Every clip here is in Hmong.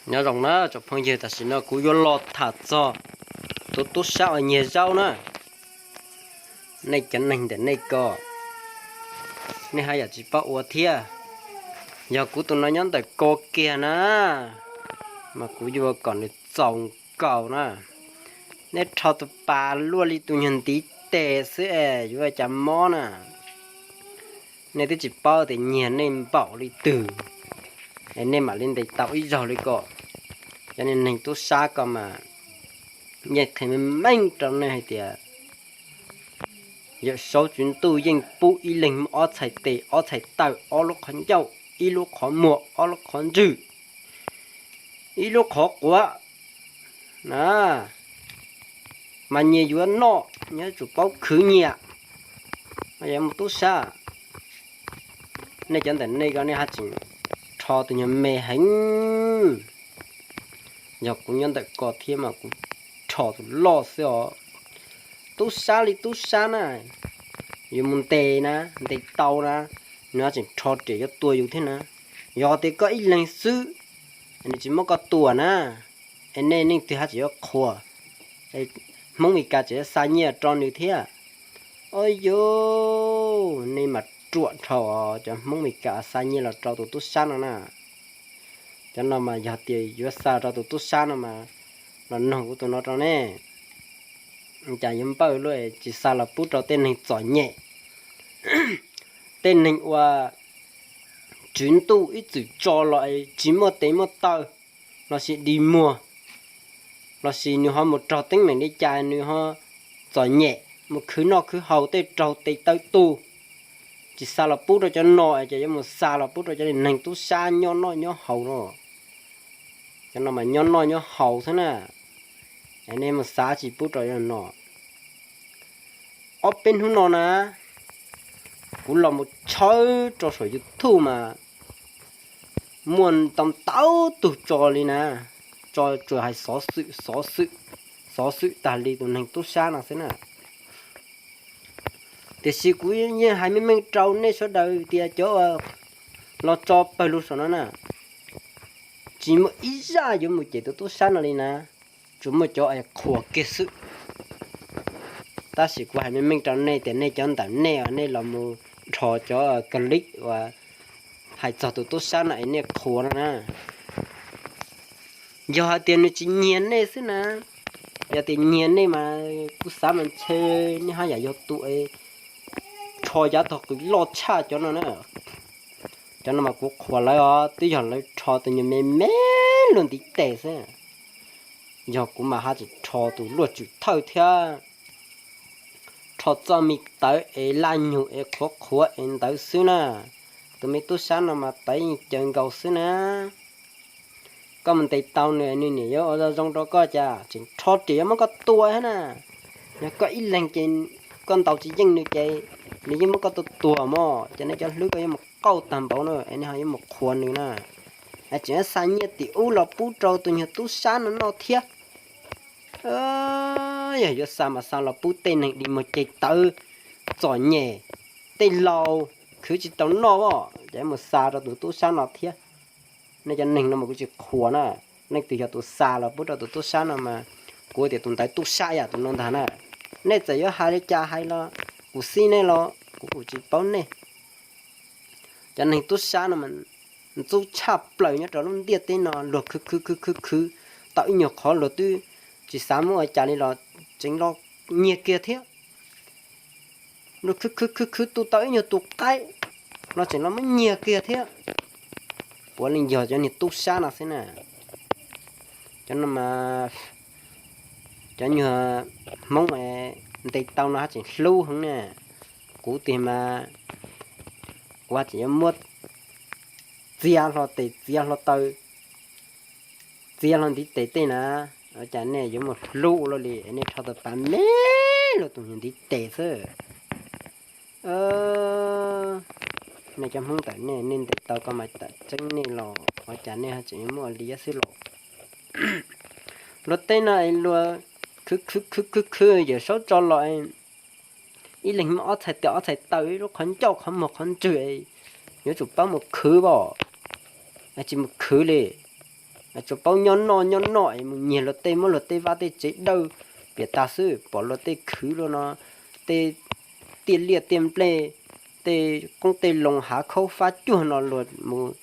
Nyob zoo na tsoom phooj ywg, tam sim no kuv yuav los tham txog tus tub sab uas nyiag zaub na. Nej cov neeg ntawm nej ko, nej haj yam tsis paub ua thiab. Yog kuv tus no nyob ntawm ko kiag na, mas kuv yuav kom nws txaus nkaus na. Nej rho tus pas luaj li tus nyuag ntiv tes xwb es yuav cas mob na. Nej twb tsis paub tias nyiag nej npaum li twg, es nej mam li ntes tau ib zaug li ko. Cov neeg tub sab ko mas yeej qhia meej meej rau nej hais tias Yawm Saub Tswv Ntuj yeej pub ib leeg muaj ob txhais tes, ob txhais taw, ob lub qhov ncauj, ib lub qhov muag, ob lub qhov ntswg, ib lub qhov quav na, mas nyias yuav noj, nyias yuav tsum paub khwv nyias. Yog mus tub sab, nej cov ntawm nej ko nej haj tseem rho tus nyuag me heev. Yog kuv nyob ntawm ko thiab mas kuv rho tus loj xwb os. Tub sab li tub sab na, yuav mus ntes na, ntes tau na, nws haj tseem rho riam yuav tua yus thiab na. Yog tias koj ib leeg xwb, nws tsis muab koj tua na, es nej leej twg haj tseem yuav qhuas, Hmoob Meskas tseem yuav xa nyiaj rau nws thiab. Oj yus, nej mas ruam dhau os, cov Hmoob Meskas xa nyiaj los rau tus tub sab no na. Cov no mas yog tias yuav xa rau tus tub sab no mas los noog kuv tus no rau nej. Cas yuav npawj luaj tsis xa los pub rau tej neeg txom nyem, tej neeg uas Tswv Ntuj ib txwm tso los tsis muaj tes muaj taw, lossis dig muag, lossis nws ho mus raug teeb meem li cas nws ho txom nyem, mus khwv noj khwv haus tej raug tes taw tu. Tsis xa los pub rau cov no es ces yuav mus xa los pub rau cov neeg tub sab nyob noj nyob haus no. Cov no mas nyob noj nyob haus xwb na. Es nej mus xa tsis pub rau cov no. Ob peb hnub no na, kuv los mus tshawb rau saum YouTube mas muaj ntau ntau tug tso li na, tso tsuas hais xov xwm, xov xwm, xov xwm tag li tus neeg tub sab no xwb na. Tiam sis kuv yeej hais meej meej rau nej sawv daws tias cov los tso pawg lug saum no na, tsis muaj ib zaj yuav mus cem tus tub sab no li na, tsuas muaj cov es qhuas kiag xwb. Tab sis kuv hais meej meej rau nej tias nej cov ntawm nej os, nej los mus dhos cov clip uas hais txog tus tub sab no es nej qhuas no na. Yog hais tias nws tsis nyiag nej xwb na, yog tias nyiag nej mas kuv xav mas ntshe nej haj yam yog tus es rho yav tog qws loj tshaj cov no na. Cov no mas kuv qhuas lawv os, twb yog lawv rho tus nyuag me me luaj ntiv tes xwb. Yog kuv mas haj tseem rho tus luaj tswm thawj thiab, rho txoj me tawv es laj nyug es qhuav qhuav es ntawd xwb na. Tus me tub sab no mas tawv yeej caws nkaus xwb na. Koj mus ntes tau nws, nws niam yuav ua zoo zoo rau koj cas tseem rho riam yuav muab koj tua thiab na. Yog koj ib leeg ces koj ntaus tsis yeej nws ces nws yeej muab koj tua tuag mog, ces nej cov hlwb koj yuav mus qauj tag npaum na es nej ho yuav mus qhuas nws na. Es tseem xa nyiaj tim ub los pub rau tus nyuag tub sab no noj thiab. Yog yuav xa mas xa los pub tej neeg dig muag ceg tawv, txom nyem, tej laus khwv tsis tau noj os, ces mus xa rau tus tub sab no thiab. Nej cov neeg no mas kuv tsis qhuas na. Leej twg yog tus xa los pub rau tus tub sab no mas kuv tias tus ntawd tub sab yam tus no ntag na. Nej txawm yuav hais li cas hais los kuv xib nej los kuv kuv tsis paub nej. Cov neeg tub sab no mas ntxub tshaj plaws nyob rau lub ntiaj teb no, luag khwv khwv khwv khwv khwv tau ib nyuag qhov luag twb tsis xav muab ua cas li los tseem los nyiag kiag thiab. Luag khwv khwv khwv khwv tu tau ib nyuag tus qaib los tseem los muab nyiag kiag thiab. Puav leej yog cov niag tub sab no xwb na. Cov no mas cov nyuag Hmoob ntes tau no haj tseem hlub heev na. Kuv tiag mas kuv haj tseem yuav muab txiav hlo tes txiav hlo taw, txiav hlo ntiv tes tej na. Ua cas nej yuav muaj hlub ua luaj li, nej rho tau pas me luaj tus nyuag ntiv tes xwb. Nej cov Hmoob ntawm nej, nej ntes tau ko mas tam tseeb nej los ua cas nej ho tseem yuav muaj li xwb los? Luag tej no luag khwv khwv khwv khwv khwv Yawm Saub tso los ib leeg muaj ob txhais tes ob txhais taw, ib lub qhov ncauj qhov muag qhov ntswg, yuav tsum paub mus khwv os, tsis mus khwv li. Tsuas paub nyob noj nyob noj es mus nyiag luag tej, muab luag tej vaj tej tsev dawj piam tag xwb, pom luag tej khwv luag no, tej tiaj liaj tiaj nplej, tej qoob tej loo hav khaub fab cuag no luag mus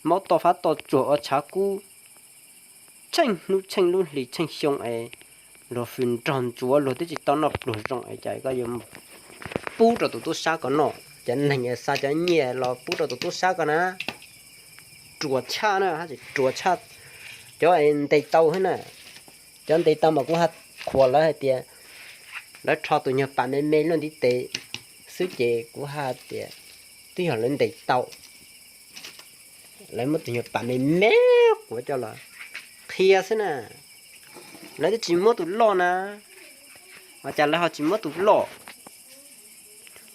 maub toj fab toj tsuag ua tshav kub tsheej hnub tsheej lub hlis tsheej xyoo es luag fws nrog ntsuav luag twb tsis tau noj pluag zoo es cas koj yuav mus pub rau tus tub sab ko noj. Cov neeg xa cov nyiaj los pub rau tus tub sab ko na, ruas tshaj na, hab tsis ruas tshaj cov ntes tau thiab na. Cov ntes tau mas kuv ha qhuas lawv hais tias lawv rho tus nyuag pas me me luaj ntiv tes xwb ces kuv ha tias twb yog lawv ntes tau. Lawv muab tus nyuag pas me me quav coj los qhia xwb na. Lawv twb tsis muab tus loj na, ua cas lawv ho tsis muab tus loj?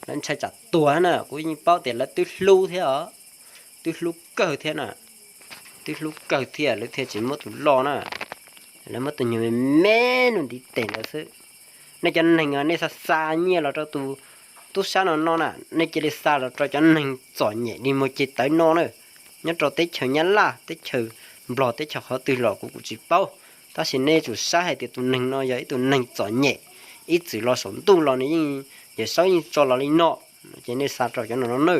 Lawv ntshai tsam tuag na, kuv yeej paub tias lawv twb hlub thiab os, twb hlub kawg thiab na, twb hlub kawg thiab lawv thiaj tsis muab tus loj na. Lawv muab tus nyuag me me luaj ntiv tes ntawd xwb. Nej cov neeg nej xa xa nyiaj los rau tus tub sab no no na, nej cia li xa los rau cov neeg txom nyem li Muas Ceg Tawv no na. Nyob rau teb chaws Nyab Laj, teb chaws Nplog, teb chaws qhov twg los kuv kuv tsis paub, tab sis nej tsum saib hais tias tus neeg no yog ib tug neeg txom nyem, ib txwm los saum ntuj los nws yeej, Yawm Saub yeej tso los li no, ces nej xa rau cov no no na.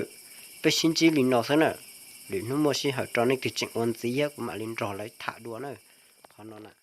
Peb sib ntsib li no xwb na, lwm hnub muaj sij hawm rau nej twg tseem ua ntxiv thiab kuv mam li nrog lawv tham dua na. Qhov no na